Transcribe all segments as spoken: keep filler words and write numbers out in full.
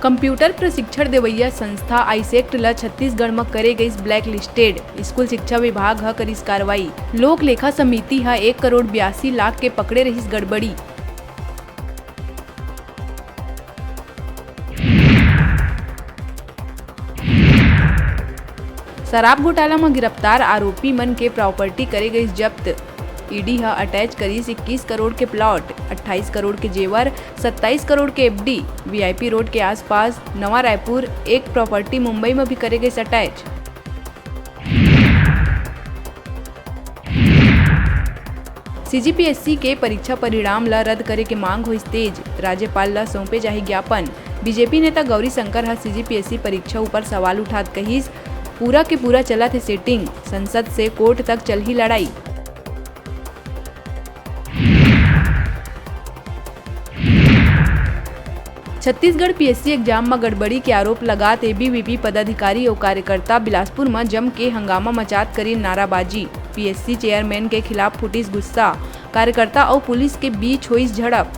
Computer प्रशिक्षण देवइया संस्था आइसेक्ट ल छत्तीसगढ़ म करे गइस blacklisted। स्कूल शिक्षा विभाग ह करिस कार्रवाई। लोक लेखा समिति ह एक करोड़ बयासी लाख के पकड़े रहिस गड़बड़ी। शराब घोटाला म गिरफ्तार आरोपी मन के प्रॉपर्टी करे गइस जब्त। ईडी ह अटैच करिस इक्कीस करोड़ के प्लॉट, अट्ठाईस करोड़ के जेवर, सत्ताईस करोड़ के एफडी। वीआईपी रोड के आसपास नवा रायपुर एक प्रॉपर्टी मुंबई म भी करे गइस अटैच। सीजीपीएससी के परीक्षा परिणाम ल रद्द करे के मांग होइस तेज, राज्यपाल ल सौंपे जाही ज्ञापन। बीजेपी नेता गौरी शंकर ह सीजीपीएससी परीक्षा ऊपर सवाल उठात कहिस, पूरा के पूरा चलत हे सेटिंग, संसद से कोर्ट तक चलही लड़ाई। छत्तीसगढ़ पीएससी एग्जाम म गड़बड़ी के आरोप लगात एबीवीपी पदाधिकारी अउ कार्यकर्ता बिलासपुर म जम के हंगामा मचात करिन नाराबाजी। पीएससी चेयरमैन के खिलाफ फूटिस गुस्सा, कार्यकर्ता अउ पुलिस के बीच होइस झड़प।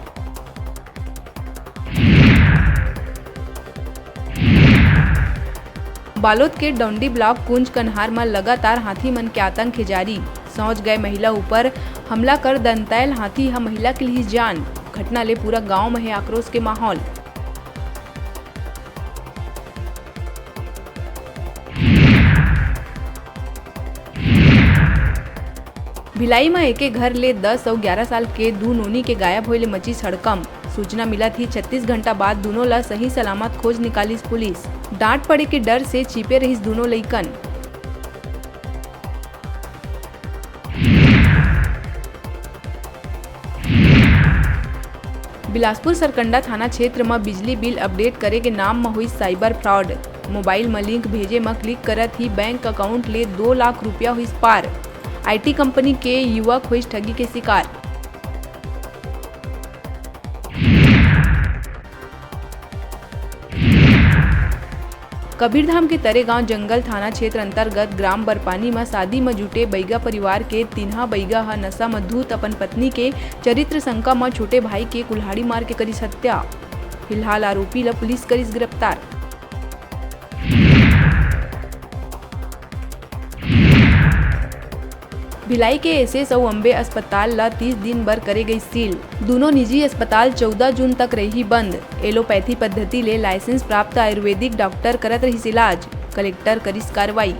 बालोद के डौंडी ब्लॉक कुंज कन्हार म लगातार हाथी मन के आतंक हे जारी। सौंच गए महिला ऊपर हमला कर दंतैल हाथी ह महिला के लिहिस जान। घटना ले पूरा गांव म हे आक्रोश के माहौल। भिलाई म एके घर ले दस अउ ग्यारह साल के दू नोनी के गायब होए ले मचिस हड़कंप। सूचना मिलत ही छत्तीस घंटा बाद दूनों ल सही सलामत खोज निकालिस पुलिस। डांट पड़े के डर से छिपे रहिस दूनों लइकन। बिलासपुर सरकंडा थाना क्षेत्र म बिजली बिल अपडेट करे के नाम म होइस साइबर फ्रॉड। मोबाइल म लिंक भेजे म क्लिक करत ही बैंक अकाउंट ले दो लाख रुपया होइस पार। आईटी कंपनी के युवक होइस ठगी के शिकार। कबीरधाम के तरेगांव जंगल थाना क्षेत्र अंतर्गत ग्राम बरपानी म शादी म जुटे बइगा परिवार के तीनहा बइगा ह नशा म धुत अपन पत्नी के चरित्र शंका म छोटे भाई के कुल्हाड़ी मार के करिस हत्या। फिलहाल आरोपी ल पुलिस करिस गिरफ्तार। भिलाई के एसएस अउ अम्बे अस्पताल ल तीस दिन बर करे गई सील। दूनों निजी अस्पताल चौदह जून तक रही बंद। एलोपैथी पद्धति ले लाइसेंस प्राप्त आयुर्वेदिक डॉक्टर करत रहिस इलाज, कलेक्टर करिस कार्रवाई।